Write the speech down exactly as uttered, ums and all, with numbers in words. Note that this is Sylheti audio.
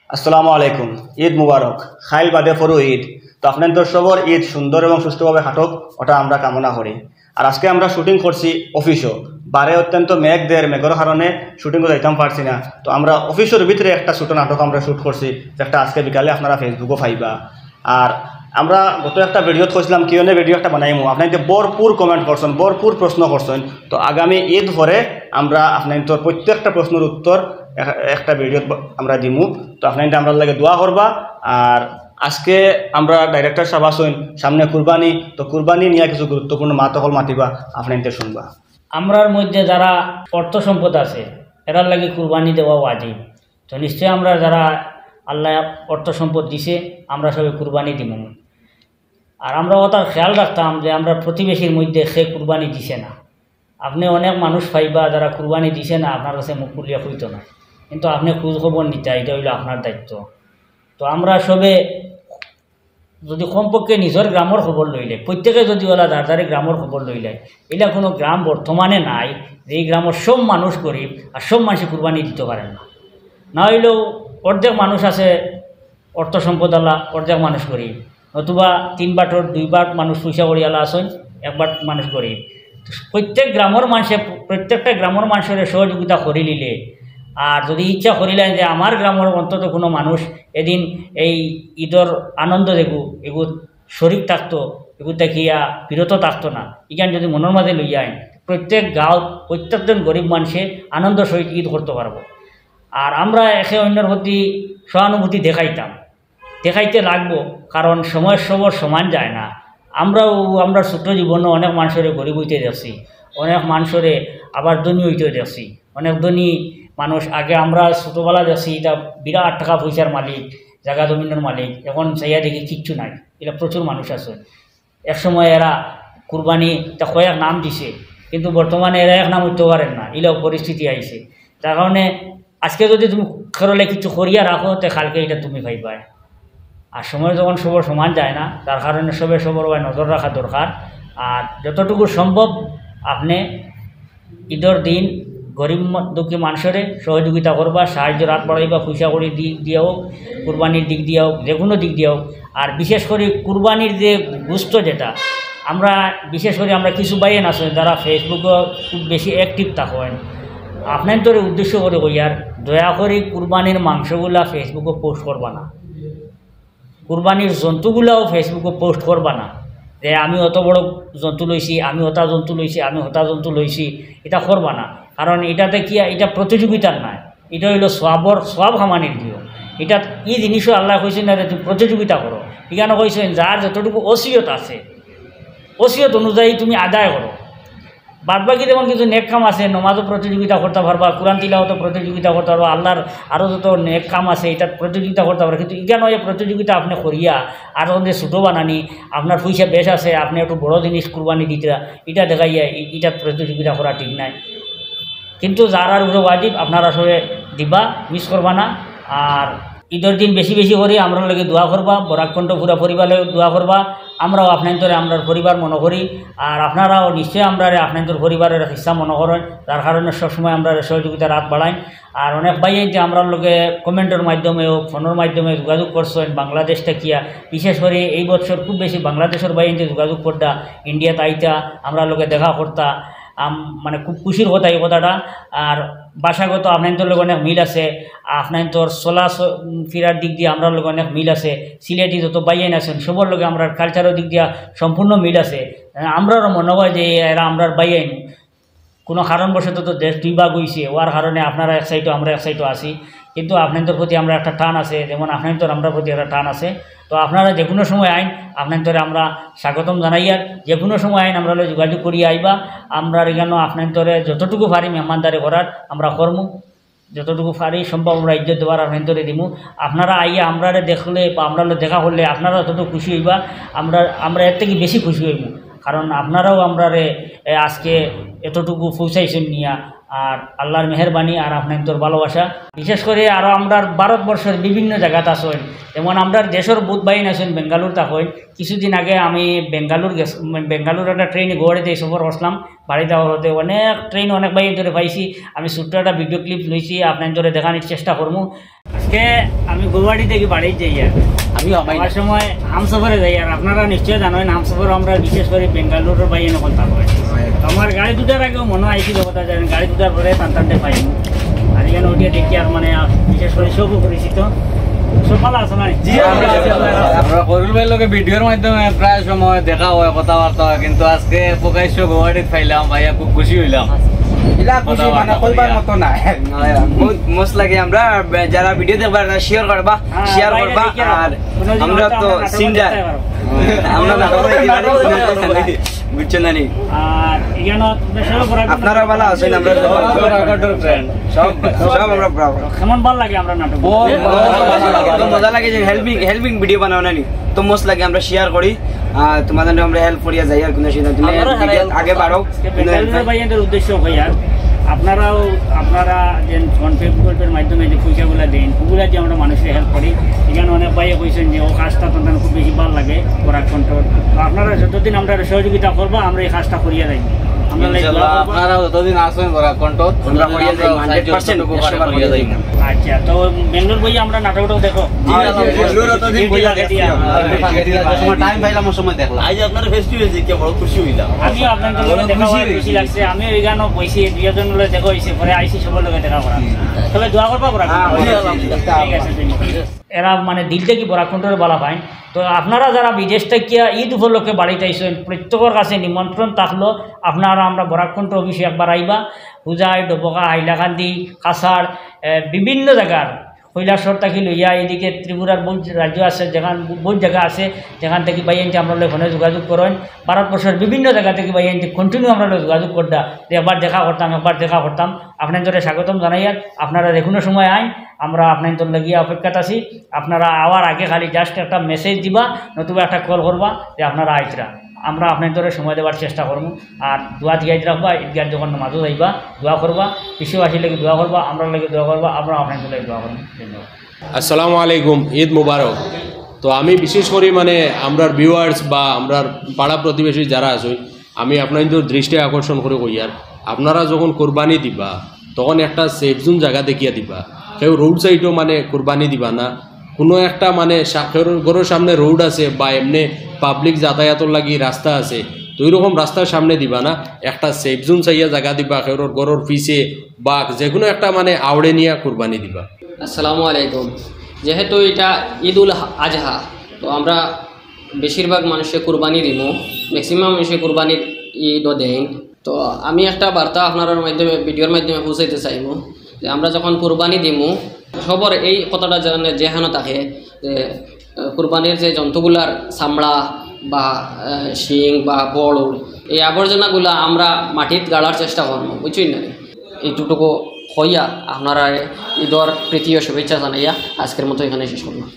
আসসালামু আলাইকুম, ঈদ মুবারক। খাইল বাদে পরু ঈদ, তো আপনাইনতর সবর ঈদ সুন্দর এবং সুষ্ঠুভাবে কাটুক, ওটা আমরা কামনা করি। আর আজকে আমরা শুটিং করছি অফিসও, বারে অত্যন্ত মেঘ দের, মেঘর কারণে শুটিংও যাইতাম পারছি না। তো আমরা অফিসর ভিতরে একটা ছোট নাটক আমরা শুট করছি, যেটা আজকে বিকালে আপনারা ফেসবুকও পাইবা। আর আমরা গত একটা ভিডিওত কইছিলাম কিউএনএ ভিডিও একটা বানাইমু, আপনাইনতে ভরপুর কমেন্ট করছইন, ভরপুর প্রশ্ন করছইন। তো আগামী ঈদ পরে আমরা আপনাইনতর প্রত্যেকটা প্রশ্নর উত্তর এ-, একটা ভিডিওত ব-, আমরা দিমু। তো আপনাইনতে আমরার লাগি দোয়া করবা। আর আজকে আমরা ডাইরেক্টর সাহেব আছইন, সামনে কুরবানি, তো কুরবানি নিয়া কিছু গুরুত্বপূর্ণ মাত অকল মাতিবা, আপনাইনতে শুনবা। আমরার মধ্যে যারা অর্থ সম্পদ আছে, এরার লাগি কুরবানি দেওয়া ওয়াজিব। তো নিশ্চয় আমরা যারা আল্লাহ অর্থ সম্পদ দিছে, আমরা সবে কুরবানি দিমু। আর আমরা ওটার খেয়াল রাখতাম যে আমরা প্রতিবেশীর মধ্যে সে কুরবানি দিছে না। আপনি অনেক মানুষ পাইবা যারা কুরবানি দিছে না, আপনার কাছে মুখ খুলিয়া কইতো না, কিন্তু আপনি খোঁজ খবর নিতা, এটা হইলো আপনার দায়িত্ব। তো আমরা সবে যদি কমপক্ষে নিজর গ্রামর খবর লইলে, প্রত্যেকে যদি ওলা যার যার গ্রামর খবর লইলে, এলা কোনো গ্রাম বর্তমানে নাই যে এই গ্রামর সব মানুষ গরিব আর সব মানুষে কুরবানি দিতে পারেন না। না হইলেও অর্ধেক মানুষ আছে অর্থ সম্পদ আলা, অর্ধেক মানুষ গরিব, নতুবা তিন বাটর দুই বাট মানুষ পয়সা করি আলা আছইন, এক বাট মানুষ গরিব। তো প্রত্যেক গ্রামর মানুষে, প্রত্যেকটা গ্রামর মানুষের সহযোগিতা করি নিলে, আর যদি ইচ্ছা করিলেন যে আমার গ্রামর অন্তত কোনো মানুষ এদিন এই ঈদর আনন্দ দেখু, এগু শরিক থাকতো, এগু দেখিয়া বিরত থাকতো না, ইখান যদি মনর মাঝে লইয়া আইন, প্রত্যেক গাঁও প্রত্যেকজন গরিব মানুষে আনন্দ সহিত ঈদ করতে পারবো। আর আমরা একে অন্যর প্রতি সহানুভূতি দেখাইতাম, দেখাইতে লাগবো, কারণ সময় সবর সমান যায় না। আমরাও, আমরা ছোট জীবনে অনেক মানুষরে গরিব হইতে দেখছি, অনেক মানুষরে আবার ধনী হইতে দেখছি। অনেক ধনী মানুষ আগে আমরা ছোটবেলা দেখছি, এটা বিরাট টাকা পয়সার মালিক, জায়গা জমিনের মালিক, এখন চাইয়া দেখি কিচ্ছু নাই। এটা প্রচুর মানুষ আছে। এক সময় এরা কুরবানি তা কয়েক নাম দিছে, কিন্তু বর্তমানে এরা এক নাম হইতে পারেন না, এলাও পরিস্থিতি আইছে। তার কারণে আজকে যদি তুমি করলে কিছু করিয়া রাখো, তে কালকে এটা তুমি পাইবায়। আর সময় যখন সবর সমান যায় না, তার কারণে সবে সবর ওয়ায় নজর রাখা দরকার। আর যতটুকু সম্ভব আপনি ঈদর দিন গরিব ম-, দুঃখী মানুষরে সহযোগিতা করবা, সাহায্যর হাত বাড়াইবা, পয়সা করি দিক দিয়া হোক, কুরবানির দিক দিয়া হোক, যে কোনো দিক দিয়া হোক। আর বিশেষ করে কুরবানির যে গোস্ত যেটা, আমরা বিশেষ করে আমরা কিছু ভাইয়াইন আছে যারা ফেসবুকে খুব বেশি অ্যাক্টিভ থাকেন, আপনাইনতরে উদ্দেশ্য করে কইয়ার, দয়া করে কুরবানির মাংসগুলা ফেসবুকে পোস্ট করবা না, কুরবানির জন্তুগুলাও ফেসবুকে পোস্ট করবা না যে আমি অত বড় জন্তু লইছি, আমি হতা জন্তু লইছি, আমি হতা জন্তু লইছি, এটা করবা না। কারণ এটাতে কি, এটা প্রতিযোগিতার নাই, এটা হইলো সওয়াবর, সওয়াব কামানির দিও। এটা এই জিনিসও আল্লাহ কইছেন না যে তুমি প্রতিযোগিতা করো, এখানে কইছেন যার যতটুকু ওসিয়ত আছে, ওসিয়ত অনুযায়ী তুমি আদায় করো। বাদ বাকি যেমন কিছু নেক কাম আছে, নমাজও প্রতিযোগিতা করতে পারবা, কোরআন তিলাওয়াতও প্রতিযোগিতা করতে পারবা, আল্লাহর আরও যত নেক কাম আছে, এটা প্রতিযোগিতা করতে পারবা। কিন্তু ইখান ওই প্রতিযোগিতা আপনি করিয়া আর যখন যে ছোটো বানানি, আপনার পয়সা বেশ আছে, আপনি একটু বড় জিনিস কুরবানি দিতরা, এটা দেখাইয়া ই-, এটা প্রতিযোগিতা করা ঠিক নাই। কিন্তু যারার উপরে ওয়াজিব, আপনারা সবে দিবা, মিস করবা না। আর ঈদর দিন বেশি বেশি করি আমরার লাগি দোয়া করবা, বরাক কণ্ঠ পুরা পরিবার লাগি দোয়া করবা। আমরাও আপনাইনতরে আমরার পরিবার মনে করি, আর আপনারাও নিশ্চয় আমরারে আপনাইনতর পরিবারের হিস্সা মনে করেন, যার কারণে সবসময় আমরারে সহযোগিতার হাত বাড়াইন। আর অনেক ভাইয়াইন্তে আমরার লগে কমেন্টর মাধ্যমে হোক, ফোনর মাধ্যমে যোগাযোগ করছেন বাংলাদেশ থাকিয়া। বিশেষ করে এই বছর খুব বেশি বাংলাদেশর ভাইয়াইন্তে যোগাযোগ করতা, ইন্ডিয়াত আইতা, আমরার লগে দেখা করতা। আম-, মানে খুব খুশির কথা এই কথাটা। আর ভাষাগত আপনাইনতর লগে অনেক মিল আছে, আপনাইনতর চলা চ-, উম, ফিরার দিক দিয়া আমরার লগে অনেক মিল আছে। সিলেটি যত ভাইয়াইন আছেন, সবর লগে আমরার কালচারর দিক দিয়া সম্পূর্ণ মিল আছে। আহ, আমরারও মনে হয় যে এরা আমরার ভাইয়াইন। কোনো কারণবশত তো দেশ দুই ভাগ হইছে, হওয়ার কারণে আপনারা এক সাইডও, আমরা এক সাইডও আছি, কিন্তু আপনাইনতর প্রতি আমরা একটা টান আছে, যেমন আপনাইনতর আমরার প্রতি একটা টান আছে। তো আপনারা যে কোনো সময় আইন, আপনাইনতরে আমরা স্বাগতম জানাইয়ার। যে কোনো সময় আইন, আমরার লগে যোগাযোগ করিয়া আইবা। আমরার এখানো আপনাইনতরে যতটুকু পারি মেহমানদারি করার আমরা করমু, যতটুকু পারি সম্ভব আমরা ইজ্জত দেওয়ার আপনাইনতরে দিমু। আপনারা আইয়া আমরারে দেখলে বা আমরার লগে দেখা করলে আপনারা যতটুকু খুশি হইবা, আমরা, আমরা এর থেকে বেশি খুশি হইমু। কারণ আপনারাও আমরারে, এ, আজকে এতটুকু পৌঁছাইছেন নিয়া, আর আল্লাহর মেহেরবানি আর আপনাইনতর ভালোবাসা। বিশেষ করে আরও আমরার ভারতবর্ষর বিভিন্ন জায়গাত আছেন, যেমন আমরার দেশর বহুত ভাইয়াইন আছেন বেঙ্গালুর থাকেন। কিছুদিন আগে আমি বেঙ্গালুর গেছ-, বেঙ্গালুর একটা ট্রেনে গুয়াহাটিতে এই সফর করছিলাম, বাড়িত আওয়ার পথে অনেক ট্রেন, অনেক ভাইয়াইন্তরে পাইছি। আমি ছোট্ট একটা ভিডিও ক্লিপ লইছি, আপনাইনতরে দেখানির চেষ্টা করমু। কে আমি গুয়াহাটি থাকি বাড়িত যাইয়ার। আমিও আমার সময় হামসফরে যাইয়ার। আপনারা নিশ্চয় জানইন, হামসফর আমরা বিশেষ করি বেঙ্গালুরুর ভাইয়াইন অকল থাকইন। তো আমার গাড়িত উঠার আগেও মনো আইছিল কথা জানেন, গাড়িত উঠার পরে টান টানতে পাইনি। আর এখানে উঠিয়া দেখিয়ার মানে, আহ, বিশেষ করি সব পরিচিত। সব ভালা আছো না? জি, আমরা আছি, আল্লাহ রাখছে। আমরা খলিল ভাইর লগে ভিডিওর মাধ্যমে প্রায় সময় দেখা হয়, কথাবার্তা হয়, কিন্তু আজকে প্রকাশ্য গুয়াহাটিত পাইলাম, ভাইয়া খুব খুশি হইলাম। ইলা খুশি কথাবার্তা মানে কইবার কইয়া। মতো না। বহুত মস্ত লাগে। আমরা যারা ভিডিও দেখবা, শেয়ার করবা, হ্যাঁ, শেয়ার বাইরে করবা। দেখিয়া আর কোনো দিন আমরা হয়তো তো আমরা নাটক সিঙ্গার। দেখতে পারবো। আমরা নাটক দেখতে পারি, বুঝছো না নি? আর এখানে বেশ বড় একটা আপনারা ভালা আছেন, আমরা সব বড় একটা ফ্রেন্ড। সব, সব আমরা বরাবর। কেমন ভালা লাগে আমরা নাটক? বহুত ভালা লাগে। তো মজা লাগে যে হেল্পিং, হেল্পিং ভিডিও বানাও না নি? তো মস্ত লাগে, আমরা শেয়ার করি। আর তোমাদের আমরা হেল্প করিয়া যাই, আর কোনো সিদ্ধান্ত নেই। আপনারা ভিডিও হারাই আগে বাড়াও। আজকে বেঙ্গালুরুর ভাইয়াইনদের উদ্দেশ্য কইয়ার, আপনারাও, আপনারা যে ফোন পে, গুগল পের মাধ্যমে যে পয়সাগুলা দেন, ওগুলা দিয়ে আমরা মানুষরে হেল্প করি। এখানে অনেক ভাইয়ে কইছেন যে ও কাজটা তাদের খুব বেশি ভালা লাগে, বরাক কণ্ঠ। তো আপনারা যতদিন আমরারে সহযোগিতা করবা, আমরা এই কাজটা করিয়া যাইমু। আমরা ইনশাআল্লাহ, দোয়া করবা। আপনারা যতদিন আছেন বরাক কণ্ঠ, আমরা ততদিন করিয়া আমরা যাইমু, সাহায্য হান্ড্রেড পার্সেন্ট যতটুকু পারে একশো বার করিয়া করিয়া যাইমু। যাইমু। আচ্ছা, তো বেঙ্গালুরু ভাইয়া আমরা নাটক উঠাও দেখো। জি, জি, জি, বেঙ্গালুরু অতদিন ডিউটি বইয়া লাগাই গেছি দিয়া। আমরা। ফাঁকে দিয়া, যে সময় টাইম পাইলাম, ওই সময় দেখলাম। আজ আপনারা ফেস টু ফেস দেখিয়া বড় খুশি হইলাম। আমিও আপনাদের লগে দেখা হওয়ায় খুশি লাগছে। আমি ওইখানে বইছি, দুইজন লগে দেখা হইছে, পরে আইছি সবার লগে দেখা করা। তবে দোয়া করবা করা। হ্যাঁ, ঠিক আছে, ঠিক আছে। এরা মানে দিল থাকি বরাক কণ্ঠরে ভালা পাইন। তো আপনারা যারা বিদেশ থাকিয়া ঈদ উপলক্ষে বাড়িত আইছেন, প্রত্যেকের কাছে নিমন্ত্রণ থাকলো, আপনারা আমরা বরাক কণ্ঠ অফিসে একবার আইবা। হোজাই, ডবকা, হাইলাকান্দি, কাছাড়, এ, বিভিন্ন জায়গার কৈলাসহর থাকি লইয়া এদিকে ত্রিপুরার বহুত রাজ্য আছে, যেখান বহুত জায়গা আছে, যেখান থাকি ভাইয়াইন্তে আমরার লগে ফোনে যোগাযোগ করইন। ভারতবর্ষর বিভিন্ন জায়গা থাকি ভাইয়াইন্তে কন্টিনিউ আমরার লগে যোগাযোগ কররা যে একবার দেখা করতাম, একবার দেখা করতাম। আপনাইন্তরে স্বাগতম জানাইয়ার, আপনারা যে কোনো সময় আইন, আমরা আপনাইন্তর লাগিয়া অপেক্ষাত আছি। আপনারা আওয়ার আগে খালি জাস্ট একটা মেসেজ দিবা, নতুবা একটা কল করবা যে আপনারা আইতরা। আমরা আপনাইন্তরে সময় দেওয়ার চেষ্টা করমু। আর দোয়া দিয়া রাখবা, ঈদগাহ যখন নামাজও যাইবা, দোয়া করবা, বিশ্ববাসীর লাগি দোয়া করবা, আমরার লাগি দোয়া করবা, আমরা আপনাইন্তর লাগি দোয়া করমু। ধন্যবাদ। আসসালামু আলাইকুম, ঈদ মুবারক। তো আমি বিশেষ করি মানে আমরার ভিউয়ার্স বা আমরার পাড়া প্রতিবেশী যারা আছে, আমি আপনাইন্তর দৃষ্টি আকর্ষণ করি কইয়ার, আপনারা যখন কুরবানি দিবা, তখন একটা সেফ জোন জায়গা দেখিয়া দিবা। কেউ রোড সাইডও মানে কুরবানি দিবা না, কোনো একটা মানে সা-, কেউর ঘরর সামনে রোড আছে বা এমনে পাবলিক যাতায়াতর লাগি রাস্তা আছে, তো ওইরকম রাস্তার সামনে দিবা না, একটা সেফ জোন চাইয়া জায়গা দিবা, কেউর ঘরর পিছে বা যে কোনো একটা মানে আওড়ে নিয়া কুরবানি দিবা। আসসালামু আলাইকুম। যেহেতু এটা ঈদুল আজহা, তো আমরা বেশিরভাগ মানুষে কুরবানি দিমু, ম্যাক্সিমাম মানুষে কুরবানির ঈদও দেন। তো আমি একটা বার্তা আপনারার মাধ্যমে, ভিডিওর মাধ্যমে পৌঁছাইতে চাইমু যে আমরা যখন কুরবানি দিমু, সবর এই কথাটা যেন, যেহানো থাকে যে, আহ, কুরবানির যে জন্তুগুলার চামড়া বা, আহ, শিং বা বড়, এই আবর্জনাগুলা আমরা মাটিত গাড়ার চেষ্টা করমু, বুঝছইন না? এইটুকু কইয়া আপনারা ঈদর প্রীতি ও শুভেচ্ছা জানাইয়া আজকের মতো এখানে শেষ করলাম।